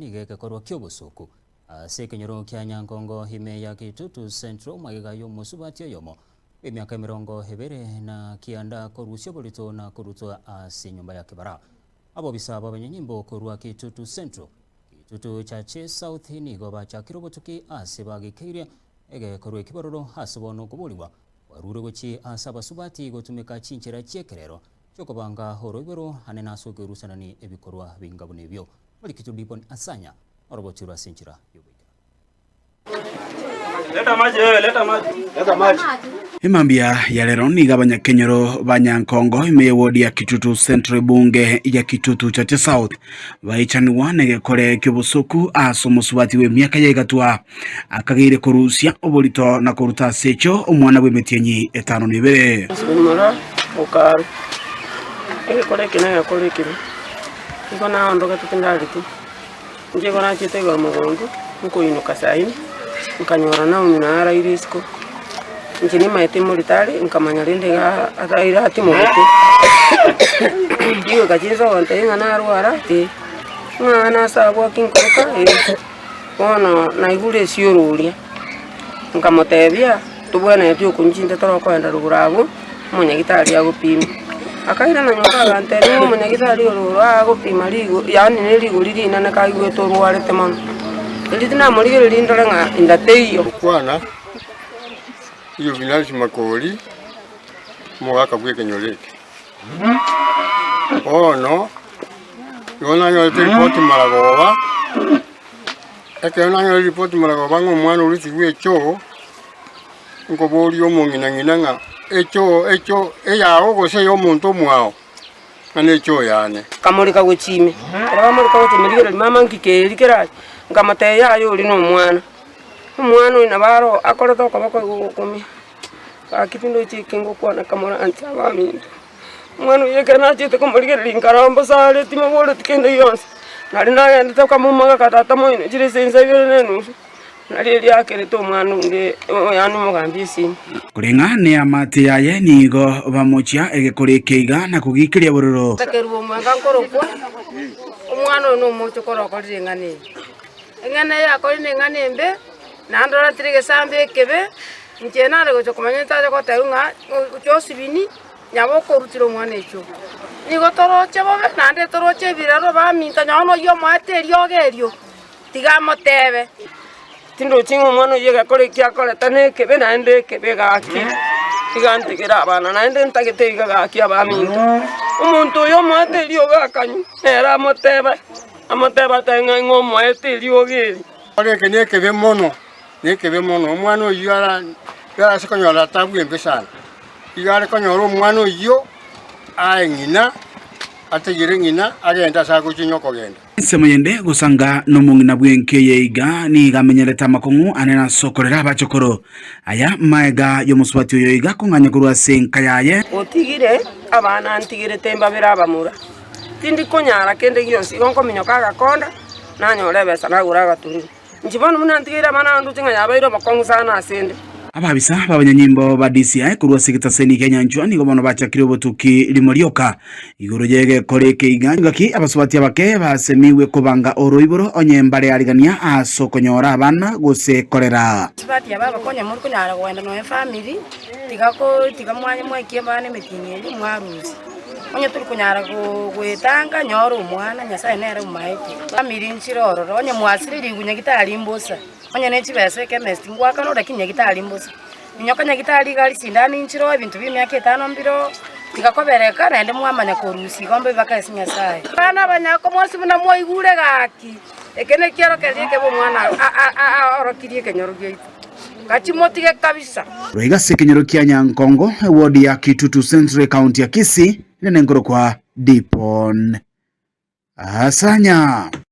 Nigo egekorwa ki'obosuku ase ekenyoro kia Nyankongo ime ya Kitutu Central magega y'omosubati oyomo bw'emiaka emerongo ebere na kianda korusia oborito na korutwa ase enyomba ya kebara. Abobisa b'abanyanyimbo korwa Kitutu Central, Kitutu Chache South nigo bachakire obotuki ase bagikeirie egekorwa eki bororo ase bono okoborigwa kwarure gochia ase abasubati gotumeka chinchera chi'ekerero chi'okobanga oroiboro ane nase okoerusanani ebikorwa binga buna ebio. Marikito Dibon Asanya orogotirwe ase enchera y'ogoikera. Emambia ya rero nigo abanyakenyoro ba Nyankongo ime y'ewodi ya Kitutu Central ebunge ya Kitutu Chache South baichanigwa negekore ki'obosoku ase omosubati bw'emiaka ya igatwa akageire korusia oborito na koruta ase ekio omwana bw'emetienyi etano na ebere. Omomura okarwa, egekore eke negekore ekebe. Nigo naondogete tindareti, inche igo nachete igoro mogondo, nkoinoka saa ine, nkanyora Naomi naraire isiko, inche nimaete morito are, nkamanya rende iga araire atimogete, rigoika chinsa ogontebia ng'a narwara eh, ng'a nase abwo aki nkoroka eh, bono naigure esioro oria, nkamotebia, tobwenereti okonywa chinto torokoenda rogoro abwo. Omonyagitari agopima. Akairana nyomba agantebia ng'a omonyagitari oro oro agopima rigo yaani ne rigori rinene kaigwete orwarete mono. Erio tinamorigereria ndore ng'a inda teiyo. Gokwana, Juvenal Makori, omogaka bw'ekenyoro eke. Bono, igo nanyorete ripoti maragoba, ekero nanyora ripoti maragoba ng'a omwana orusigwe echoo, Nkoboria omong'ina-ng'ina ng'a echoo echoo eyao gose ey'omonto omwao, ng'a nechoo yane. Nkamorika gochia ime, ekero bamorika gochia ime rigereria mama nki keri kerache, nkamotebia yaya oria na omwana, omwana oyo nabo aro akorete okoboko igo gokumia, gaki tindochi eki ngokwana kamoranche abaminto. Omwana oyio ekero nachete komorigereria nkarora mbosa are timoboreti kende gionsi, nari nagendete nkamomaga tata moino chire ase ensa ibere na enusu. Nario erio akerete omwana onde, yaani omogambi esimi. Koreng'a neamate yaye nigo bamochia egekora eke iga na kogiikeria bororo. Takerua omwenga nkorokwa, omwana oyo nomochokoro okorire eng'ana eye. Eng'ana eye akorire neng'ana embe, naende oretire egesambe ekebe, inche nare gocha komanya ntache gotebia ng'a Josibini nabo okorutera omwana echoo. Nigo toroche bobe naende toroche ebirero baminto nonye noyio omoete eriogo erio. Tiga amotebe, Tindochi ng'a omwana oyio egekora eki akorete nekebe, naende ekebe gaki, iga ntigere abana, naende ntagete iga gaki abaminto. Omonto oyo omoete eriogi akanywa, nere amotebe, amotebe atebe ng'a ing'o omoete eriogi eri. Ore eke nekebe mono, nekebe mono, omwana oyio ara arase konyora taabu embe sana, iga are konyora omwana oyio ae ng'ina, ategere ng'ina agende ase agochinya okogenda. Ensemo yende gosanga nomong'ina bw'enka eye iga nigo amenyerete amakong'u anene ase okorera abachokoro. Aya maega y'omosubati oyo iga akong'anya korwa ase enka yaye. Otigire abana ntigerete mbabere abamura, tindi konyara kende gionsi, igo nkominyoka agakonda, nanyora ebesa nagora agatururu. Inche bono buna ntigeire abana aba ndoche ng'a yabeire obokong'u sana asende. Ababisa b'abanyanyimbo ba DCI korwa ase egetaseni kia Nyanchwa nigo bono bachakire obotuki rimo rioka igoro y'egekora eke iga engaki abasubati abake basemigwe kobanga oroiboro onye mbare arigania ase okonyora abana gose korera. Abasubati aba abakonya more konyara kogenda nonya efamiri, tiga ko tiga mwanye mwaikie abana emetienyi eria mwarusia. Onye tori konyara goetanga nyora omwana, Nyasaye nere omomaete. Famiri nchire ororo, onye mwasire rigu nyagitari mbosa, onye ne chibesa ekemesti ngoakana ore lakini nyagitari mbosa. Minyoka nyagitari iga aria sindano inchire oo ebinto bia emiaka etano mbire oo, tiga kobereka naende mwamanya korusia igo mbobe ase Nyasaye. Abana abanyaka mwensi buna mwaigure gaki, eke nekiorokererio ekebe omwana aorokirie ekenyoro giaito. Gachie motige kabisa. Roiga ase ekenyoro kia Nyankongo, eward ya Kitutu Central, ekaunti ya Kisii, ere nenkorokwa Dipon Asanya.